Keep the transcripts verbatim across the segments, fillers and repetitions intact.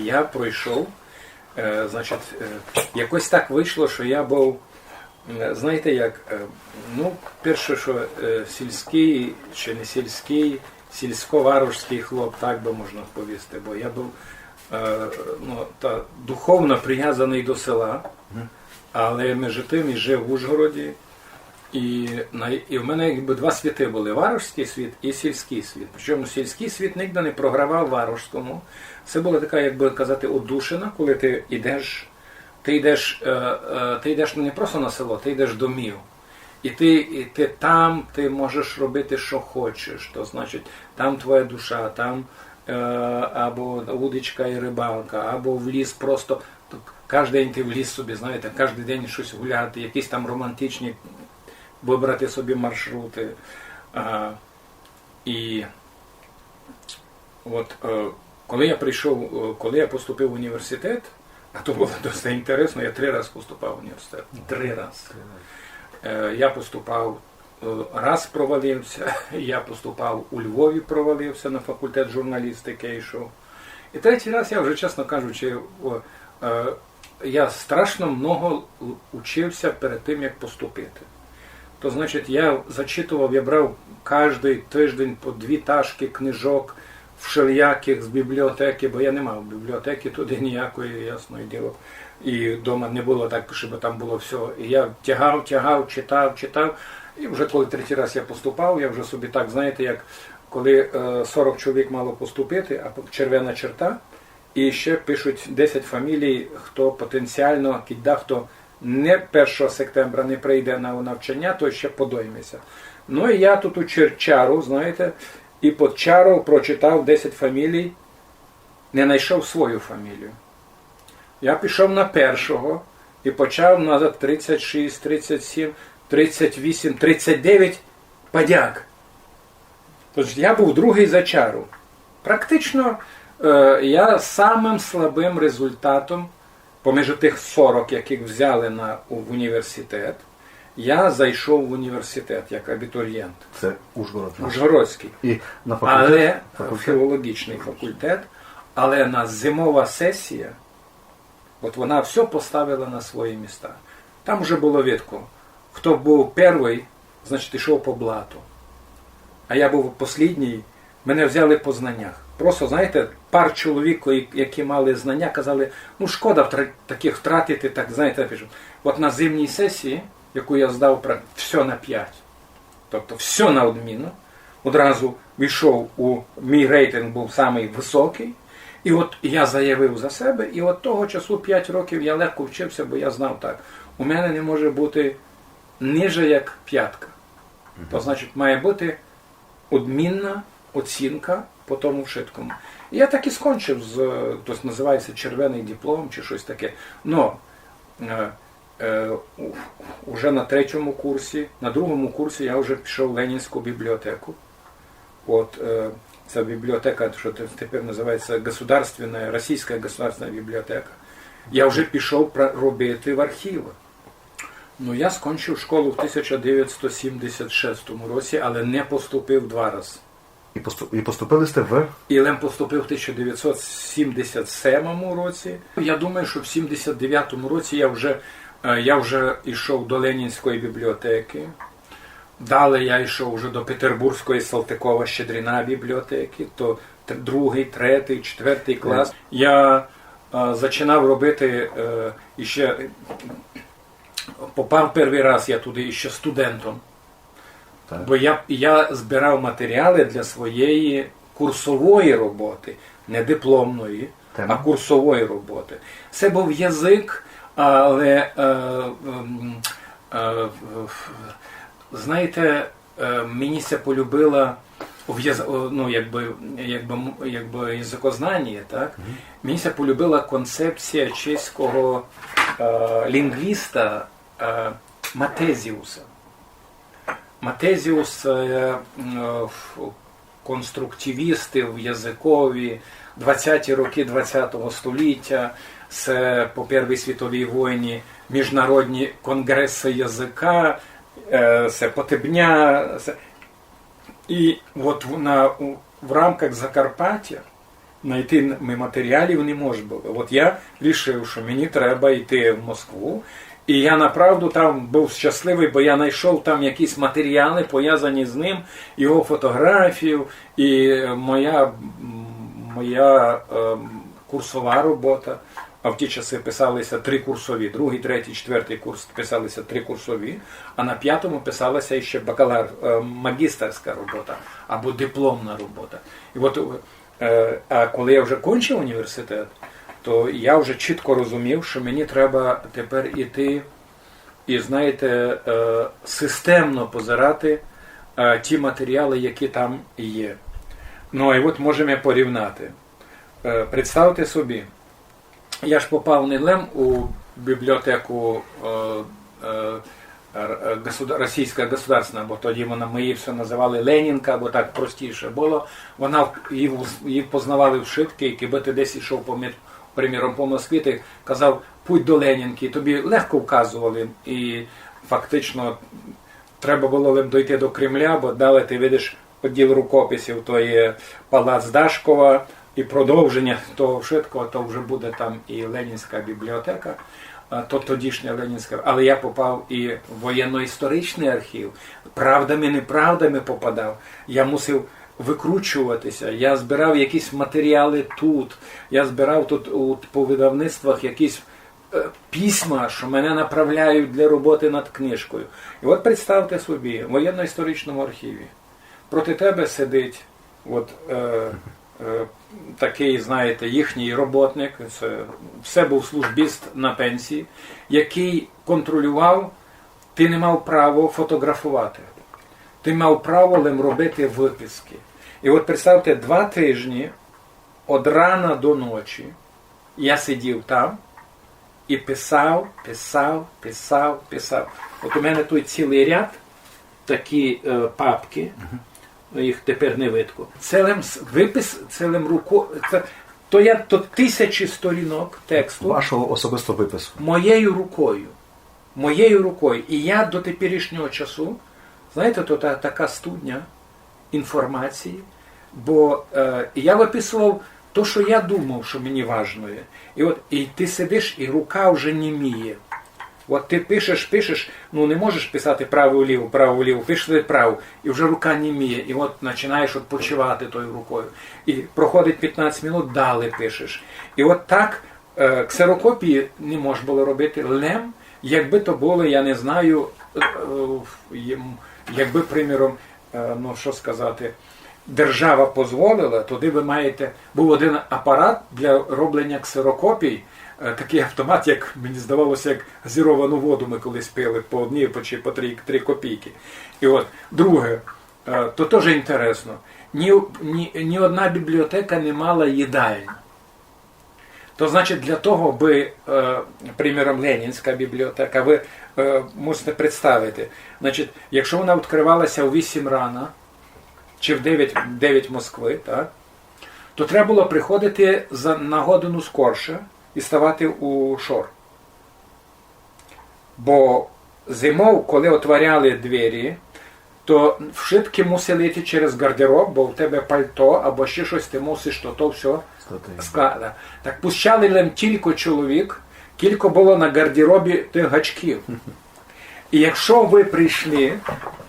Я пройшов, е, значить, е, якось так вийшло, що я був, е, знаєте як, е, ну, перше, що, е, сільський, чи не сільський, сільсько-варошський хлоп, так би можна повісти, бо я був, е, ну, та, духовно прив'язаний до села, але між тим і жив в Ужгороді. І, на, і в мене якби два світи були: варошський світ і сільський світ. Причому сільський світ нігде не програвав варошському. Це була така, як би казати, одушина, коли ти йдеш, ти йдеш, е, е, ти йдеш не просто на село, ти йдеш домів. І ти, і ти там, ти можеш робити, що хочеш. То значить, там твоя душа, там, е, або удочка і рибалка, або в ліс просто. То кожен день ти в ліс собі, знаєте, кожен день щось гуляти, якісь там романтичні вибрати собі маршрути. А, і от, е, коли я прийшов, е, коли я поступив в університет, а то було досить інтересно, я три рази поступав в університет. Три рази. Е, я поступав, е, раз провалився, я поступав у Львові, провалився, на факультет журналістики йшов. І третій раз я вже, чесно кажучи, о, е, я страшно много л-, учився перед тим, як поступити. То значить, я зачитував, я брав кожен тиждень по дві ташки книжок всіляких з бібліотеки, бо я не мав бібліотеки туди ніякої, ясне діло. І вдома не було так, щоб там було все. І я тягав, тягав, читав, читав. І вже коли третій раз я поступав, я вже собі так, знаєте, як коли, е, сорок чоловік мало поступити, а по-, червена черта, і ще пишуть десять фамілій, хто потенціально, кідь дехто не першого септембра не прийде на навчання, то ще подойметься. Ну і я тут у чер-, чару, знаєте, і під чару прочитав десять фамілій, не знайшов свою фамілію. Я пішов на першого і почав назад тридцять шість, тридцять сім, тридцять вісім, тридцять дев'ять, падяк. Тож я був другий за чару. Практично, е, я самим слабим результатом, поміж тих сорок, яких взяли на, у, в університет, я зайшов в університет як абітурієнт. Це Ужгород наш. Ужгородський. І на факультет. Але Факультет. Філологічний факультет, але на зимова сесія, от вона все поставила на свої міста. Там вже було видко, хто був перший, значить, йшов по блату. А я був послідній, мене взяли по знаннях. Просто, знаєте, пар чоловік, ко-, які мали знання, казали: «Ну, шкода втра-, таких втратити», так, знаєте, пишу. От на зимній сесії, яку я здав пра-, все на п'ять, тобто все на одмінно, одразу війшов у, мій рейтинг був самий високий. І от я заявив за себе, і от того часу п'ять років я легко вчився, бо я знав так: у мене не може бути ниже як п'ятка. То значить, має бути одмінна оцінка по тому вшиткому. І я так і скончив з, то називається червений диплом чи щось таке. Но, е, е, у-, уже на третьому курсі, на другому курсі я вже пішов в Ленінську бібліотеку. От, е, ця бібліотека, що те-, тепер називається Государственна, Російська государственна бібліотека. Я вже пішов пра-, робити в архіви. Ну, я скончив школу в тисяча дев'ятсот сімдесят шестому році, але не поступив два рази. І посту-, і поступили сте в? І лем поступив в тисяча дев'ятсот сімдесят семому році. Я думаю, що в сімдесят дев'ятому році я вже, е, я вже йшов до Ленінської бібліотеки. Далі я йшов вже до Петербурзької Салтикова-Щедріна бібліотеки, то тр-, другий, третій, четвертий клас. Я, е, зачинав робити, е, іще, попав перший раз я туди іще студентом. Так. Бо я, я збирав матеріали для своєї курсової роботи, не дипломної, Тема? А курсової роботи. Це був язик, але, е, ем, е, в-, в-, знаєте, е, мені ся полюбила в яз-, о, ну, якби, якби, м-, якби язикознання, так? Мені ся полюбила концепція чеського, е, лінгвіста, е, Матезіуса. Матезіус — це, е, м, е, ф-, конструктивісти в язикові, двадцяті роки двадцятого століття, це по Первій світовій війні міжнародні конгреси язика, е, це Потебня, це... І от в, на, у, в рамках Закарпаття Найти ми матеріалів не мож было. От я рішив, што мені треба йти в Москву. І я направду там быв щасливый, бо я найшов там якісь матеріалы, повязані з ним, його фотографію, і моя, м, моя, ем, курсова робота. А в ті часы писали ся три курсові, другый, третій, четвертый курс писали ся три курсові, а на пятому писала ся іщи бакалавр-, е, магістерська робота або дипломна робота. І от, е, а коли я вже кончив університет, то я вже чітко розумів, што мені треба тепер іти і, знаєте, е, системно позирати, е, ті матеріалы, які там є. Ну, і от можеме порівняти. Е, представте собі, я ж попав не лем у бібліотеку, е, е, р-, е, государ-, Російська государственна, бо тоді вона, ми її всьо називали Ленінка, бо так простіше было. Вона в-, її вз-, її познавали вшыткі, і кибы ты десь ішов, по мет-, приміром, по Москві, ты казав: «Путь до Ленінки», тобі легко вказували, і фактично треба было лем дойти до Кремля, бо далі ты видиш одділ рукописів, то є палац Дашкова, і продовження того вшыткого, то вже буде там і Ленінська бібліотека, а, то тодішня Ленінська, але я попав і в воєнно-історичный архів, правдами-неправдами попадав, я мусив викручувати ся, я збирав якісь матеріалы тут, я збирав тут у, по видавництвах якісь, е, письма, што мене направляють для роботы над книжкою. І от представте собі, в воєнно-історичному архіві проти тебе сидить от, е, е, такый, знаєте, їхній роботник, це все быв службіст на пенсії, якый контролював, ты не мав право фотографувати, ты мав право лем робити выписки. І от представте, два тижні од рана до ночі я сидів там і писав, писав, писав, писав. От у мене тут цілый ряд, такі, е, папкы, їх тепер не видко. Це лем с-, выпис, це лем руко-, це, то я, то тисячі сторінок тексту. Вашого особистого выпису. Моєю рукою. Моєю рукою. І я до теперішнього часу, знаєте, то та, така студня інформації, бо, е, я выписував то, што я думав, што мені важно є. І от, і ты сидиш, і рука вже німіє. От ты пишеш, пишеш, ну, не можеш писати право-ліво, право-ліво, пишеш право, і вже рука німіє, і от починаєш відпочивати тою рукою. І проходить пятнадцять минут, далі пишеш. І от так, е, ксерокопії не мож было робити лем, якбы то было, я не знаю, е, е, єм-, якбы, приміром, е, ну, што сказати, держава позволила, тоді вы маєте, быв один апарат для роблення ксерокопій, е, такый автомат, як, мені здавало ся, як газіровану воду мы колись пили по одній, по, чи по три, три копійкы. І от, друге, е, то тоже інтересно. Ні, ні, ні одна бібліотека не мала їдальню. То значить, для того, бы, е, приміром, Ленінська бібліотека, вы, е, мусите представити, значить, якщо вона відкрывала ся у вісім рана, чи в девять, девять Москвы, так, то треба было приходити за, на годину скорше і ставати у шор. Бо зимов, коли отваряли двері, то вшыткі мусили йти через гардероб, бо в тебе пальто або ще штось, ты мусиш то, то всьо склати. Склада. Так пущали лем тілько чоловік, кілько было на гардеробі тых гачків. І якщо вы прийшли,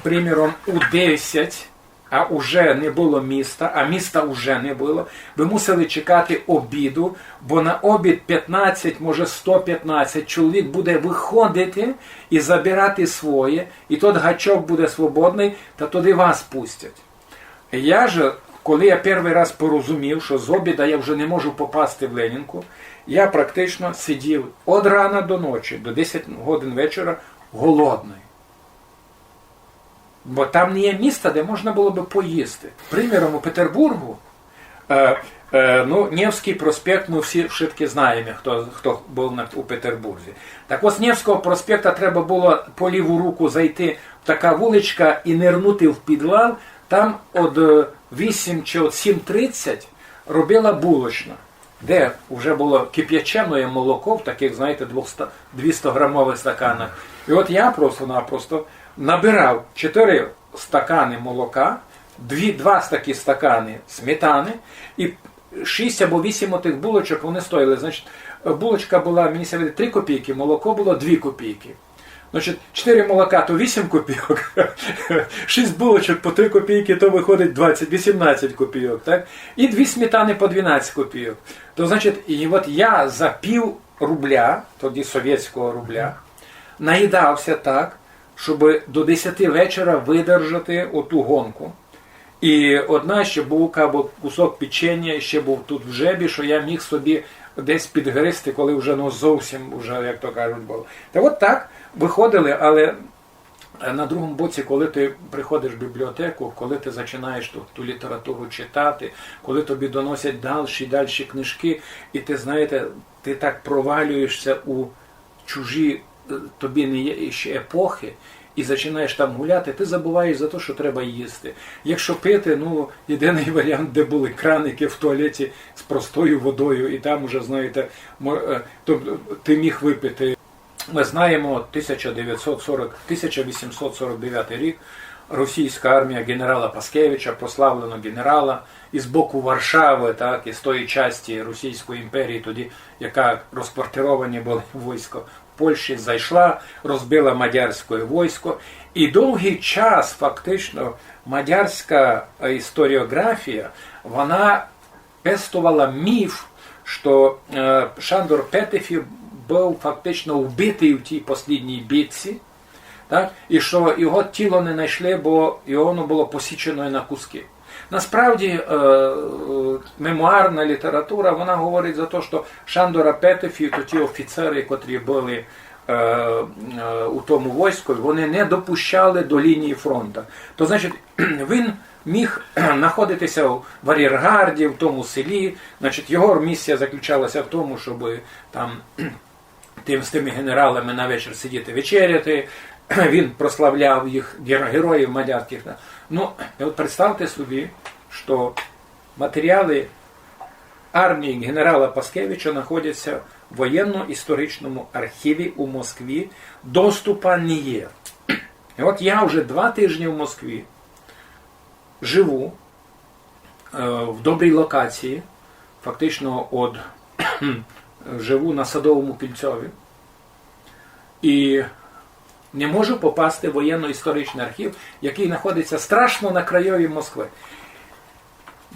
приміром, у десять, а уже не было міста, а міста уже не было, вы мусили чекати обіду, бо на обід пятнадцять, може, сто пятнадцять чоловік буде выходити і забирати своє, і тот гачок буде свободный, та тоді вас пустять. Я же, коли я первый раз порозумів, што з обіда я вже не можу попасти в Ленінку, я практично сидів од рана до ночі, до десять годин вечора, голодный. Бо там не є міста, де можна было бы поїсти. Приміром, у Петербургу, е, е, ну, Невськый проспект, мы всі вшыткі знаєме, хто, хто быв на, у Петербурзі. Так от з Невського проспекта треба было по ліву руку зайти в така вуличка і нирнути в підвал, там од, е, вісім чи од сім тридцять робила булочна, де вже было кипячене молоко в такых, знаєте, двохсто, двістограмовых стаканах. І от я просто-напросто набирав чотири стаканы молока, дві, два такі стаканы сметаны і Шість або вісім отих булочок вони стоїли. Значить, булочка була, мені ся видить, три копійки, молоко було дві копійки. Значить, чотири молока то вісім копійок, шість булочок по три копійки, то виходить двадцять, вісімнадцять копійок, так? І дві сметани по дванадцять копійок. То значить, і от я за пів рубля, тоді совєтського рубля, наїдався так, щоб до десяти вечора видержати оту гонку. І одна ще булка або кусок печеня ще був тут в жебі, що я міг собі десь підгризти, коли вже, ну, зовсім вже, як то кажуть, було. Та от так виходили, але на другому боці, коли ти приходиш в бібліотеку, коли ти починаєш ту, ту літературу читати, коли тобі доносять дальші і дальші книжки, і ти, знаєте, ти так провалюєшся у чужі, е, тобі не є ще епохи, і починаєш там гуляти, ти забуваєш за те, що треба їсти. Якщо пити, ну, єдиний варіант, де були краники в туалеті з простою водою, і там уже, знаєте, мо-, е, тобто ти міг випити. Ми знаємо, тисяча дев'ятсот сорок, тисяча вісімсот сорок дев'ятий рік, російська армія генерала Паскевича, прославленого генерала, із боку Варшави, так, із тої часті Російської імперії, тоді, яка розквартировані були військо в Польщі, зайшла, розбила мадярське військо. І довгий час фактично мадярська, е, історіографія, вона пестовала міф, що, е, Шандор Петефі був фактично вбитий у тій послідній битці, так? І що його тіло не знайшли, бо його, воно було посічено на куски. Насправді, е, е, мемуарна література, вона говорить за те, що Шандора Петефі, то ті офіцери, котрі були, е, е, у тому війську, вони не допущали до лінії фронту. То значить, він міг знаходитися в ар'єргарді, в тому селі. Значить, його місія заключалася в тому, щоб там тим, з тими генералами на вечір сидіти вечеряти. Він прославляв їх, геро-, героїв мадярських. Ну, і от представте собі, що матеріали армії генерала Паскевича знаходяться в воєнно-історичному архіві у Москві, доступа не є. І от я вже два тижні в Москві живу, е, в добрій локації, фактично от, живу на Садовому кільцьові, і не можу попасти в воєнно-історичний архів, який знаходиться страшно на крайові Москви.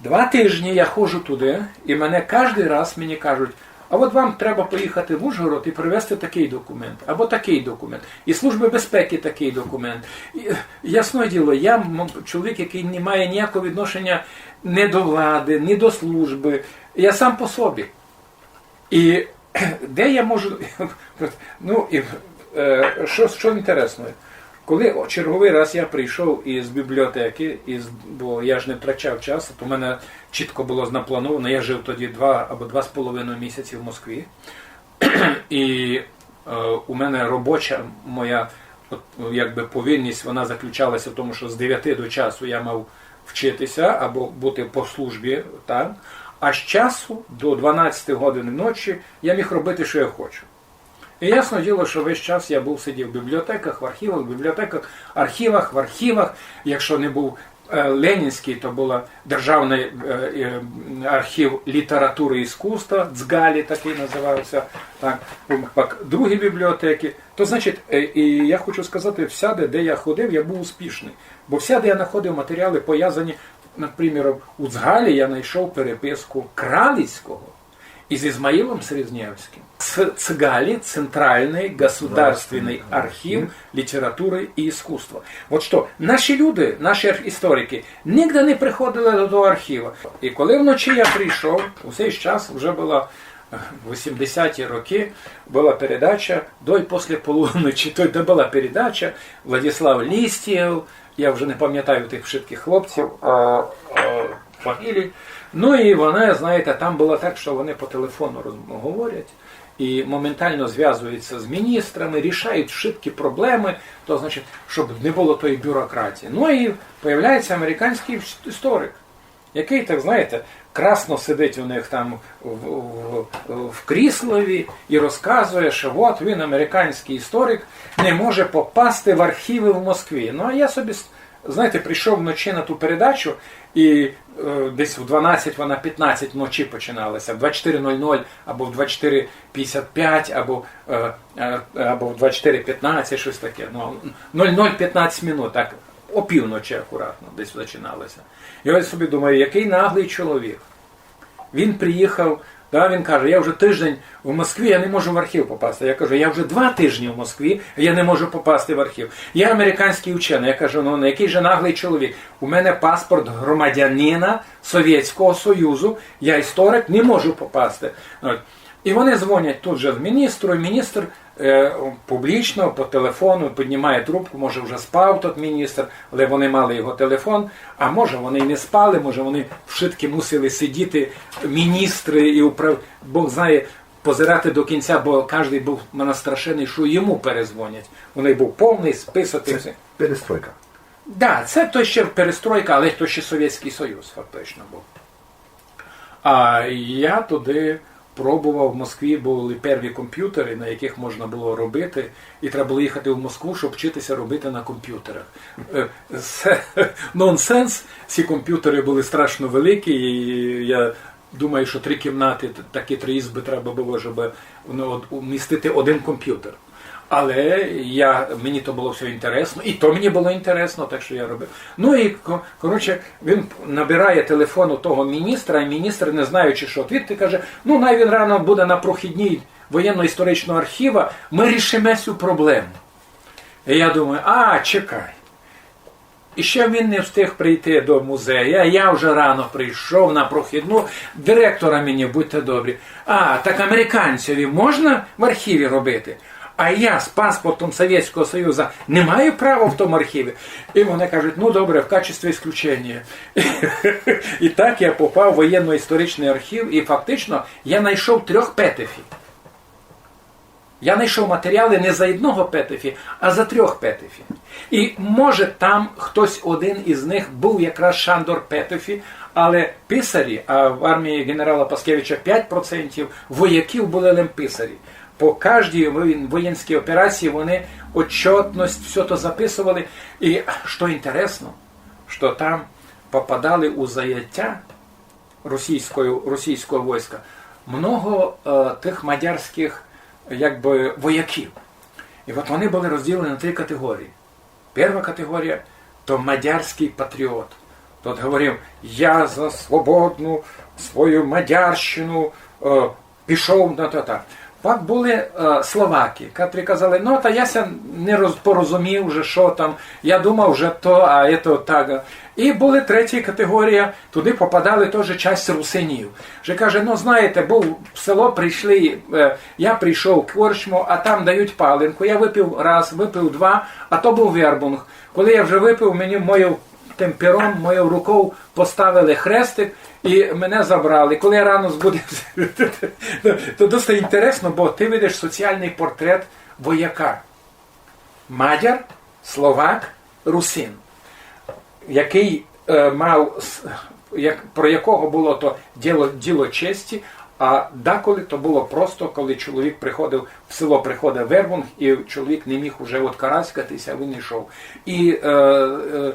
Два тижні я ходжу туди, і мене кожен раз мені кажуть: «А от вам треба поїхати в Ужгород і привезти такий документ, або такий документ, і Служби безпеки такий документ». І, ясне діло, я м-, чоловік, який не має ніякого відношення ні до влади, ні до служби. Я сам по собі. І де я можу, ну, і, е, що, що інтересно, коли черговий раз я прийшов із бібліотеки, із, бо я ж не втрачав час, то в мене чітко було наплановано, я жив тоді два або два з половиною місяці в Москві, і, е, у мене робоча моя, от, якби, повинність, вона заключалася в тому, що з дев'яти до часу я мав вчитися або бути по службі, так? А з часу до дванадцяти годин ночі я міг робити, що я хочу. І ясне діло, що весь час я був, сидів в бібліотеках, в архівах, в бібліотеках, архівах, в архівах. Якщо не був, е, Ленінський, то був державний, е, е, архів літератури і іскусства, ДЗГАЛІ такий називався, так, пак другі бібліотеки. То, значить, е, і я хочу сказати, всяде, де я ходив, я був успішний. Бо всяде я знаходив матеріали, пов'язані, наприклад, у ДЗГАЛІ я знайшов переписку Кралицького із Ізмаїлом Срізнєвським. Ц-, ЦГАЛІ, Центральный государственный архив литературы и искусства. От що, наші люди, наші арх-, історики, нігде не приходили до того архіва. І коли вночі я прийшов, у цей час вже була, е, вісімдесяті роки, була передача «До і після полуночі», то де була передача, Владислав Лістєв, я вже не пам'ятаю тих всіх хлопців, а, а, фамілій. Ну і вони, знаєте, там було так, що вони по телефону роз-, говорять і моментально зв'язуються з міністрами, рішають всі проблеми, то, значить, щоб не було тої бюрократії. Ну і появляється американський іс-, історик, який, так знаєте, красно сидить у них там в, в, в кріслові і розказує, що от він, американський історик, не може попасти в архіви в Москві. Ну, а я собі, знаєте, прийшов вночі на ту передачу, І е, десь в дванадцять вона п'ятнадцять вночі починалася, в двадцять чотири нуль нуль або в двадцять чотири п'ятдесят п'ять, або, е, е, або в двадцять чотири п'ятнадцять, щось таке. Ну, нуль нуль п'ятнадцять минут, так, опівночі акуратно десь починалася. Я ось собі думаю, який наглий чоловік. Він приїхав, да, він каже: я вже тиждень в Москві, я не можу в архів попасти. Я кажу: я вже два тижні в Москві, я не можу попасти в архів. Я американський учений. Я кажу: ну, який же наглий чоловік. У мене паспорт громадянина Совєтського Союзу, я історик, не можу попасти. От. І вони дзвонять тут же міністру, і міністр е, публічно по телефону піднімає трубку, може, вже спав тот міністр, але вони мали його телефон, а може, вони й не спали, може, вони вшыткі мусили сидіти, міністри і управ... Бог знає, позирати до кінця, бо кожен був настрашений, що йому перезвонять. У них був повний список і все. Перестройка. Да, це то ще перестройка, але то ще Совєтський Союз фактично був. А я туди пробував, в Москві були перві комп'ютери, на яких можна було робити, і треба було їхати в Москву, щоб вчитися робити на комп'ютерах. Е, Це нонсенс. Ці комп'ютери були страшно великі, і я думаю, що три кімнати, т- такі три ізби треба було, щоб ну, от, умістити один комп'ютер. Але я, мені то було все інтересно, і то мені було інтересно, так що я робив. Ну і ко- коротше, він набирає телефон у того міністра, і міністр, не знаючи, що відповісти, каже: ну, най він рано буде на прохідній воєнно-історичного архіва, ми рішимо цю проблему. І я думаю: а, чекай. І ще він не встиг прийти до музею, а я вже рано прийшов на прохідну. Директора мені, будьте добрі. А, так американцеві можна в архіві робити? А я з паспортом Совєтського Союзу не маю права в тому архіві. І вони кажуть: ну добре, в качестві ісключення. І так я попав в воєнно-історичний архів, і фактично я знайшов трьох Петефів. Я знайшов матеріали не за одного Петефі, а за трьох Петефі. І може там хтось один із них був якраз Шандор Петефі, але писарі, а в армії генерала Паскевича п'ять процентів вояків були лише писарі. По кожній воєн- воєнській операції вони отчетність, все то записували. І що інтересно, що там попадали у заняття російського, російського війська много е, тих мадярських якби, вояків. І от вони були розділені на три категорії. Перша категорія то мадярський патріот. Тот говорив: я за свободну свою Мадярщину е, пішов на татар. Пак були е, словаки, котрі казали: ну, та я ся не роз, порозумів, вже що там, я думав, вже то, а це так. І були третя категорія, туди попадали теж часть русинів. Вже каже: ну, знаєте, був в село, прийшли, е, я прийшов в корчму, а там дають паленку, я випив раз, випив два, а то був вербунг. Коли я вже випив, мені мою тим пером, мою рукою поставили хрестик і мене забрали. Коли я рано збудився, то досить інтересно, бо ти видиш соціальний портрет вояка. Мадяр, словак, русин, який е, мав, с- як, про якого було то діло, діло честі, а деколи то було просто, коли чоловік приходив, в село приходив вербунг, і чоловік не міг уже откараськатися, а він йшов. І е, е,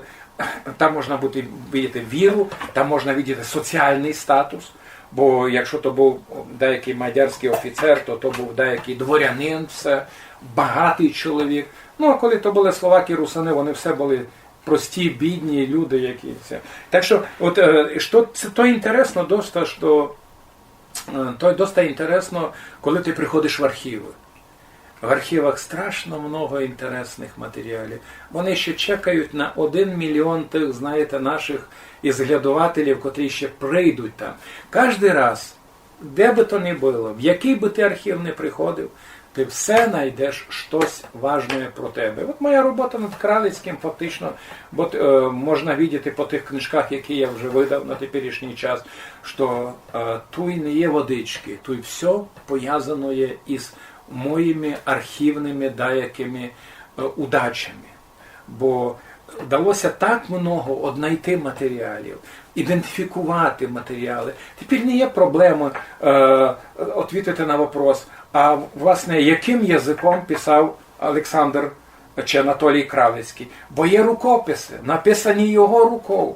там можна бути, видіти віру, там можна видіти соціальний статус, бо якщо то був деякий мадярський офіцер, то то був деякий дворянин, все, багатий чоловік. Ну, а коли то були словаки, русини, вони все були прості, бідні люди, які це. Так що, от, е, що це то інтересно доста, що е, то доста інтересно, коли ти приходиш в архіви. В архівах страшно много інтересних матеріалів. Вони ще чекають на один мільйон тих, знаєте, наших ізглядователів, котрі ще прийдуть там. Кожен раз, де би то не було, в який би ти архів не приходив, ти все знайдеш щось важне про тебе. От моя робота над Кралицьким фактично, от, е, можна видіти по тих книжках, які я вже видав на теперішній час, що е, туй не є водички, туй все пов'язано є із моїми архівними деякими е, удачами. Бо вдалося так много однайти матеріалів, ідентифікувати матеріали. Тепер не є проблема е, відповісти на вопрос, а власне, яким язиком писав Олександр чи Анатолій Кралицький? Бо є рукописи, написані його рукою.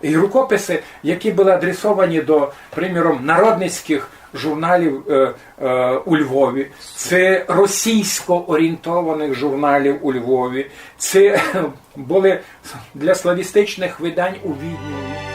І рукописи, які були адресовані до, приміром, народницьких журналів е, е, у Львові, це російсько орієнтованих журналів у Львові, це були для славістичних видань у Відні.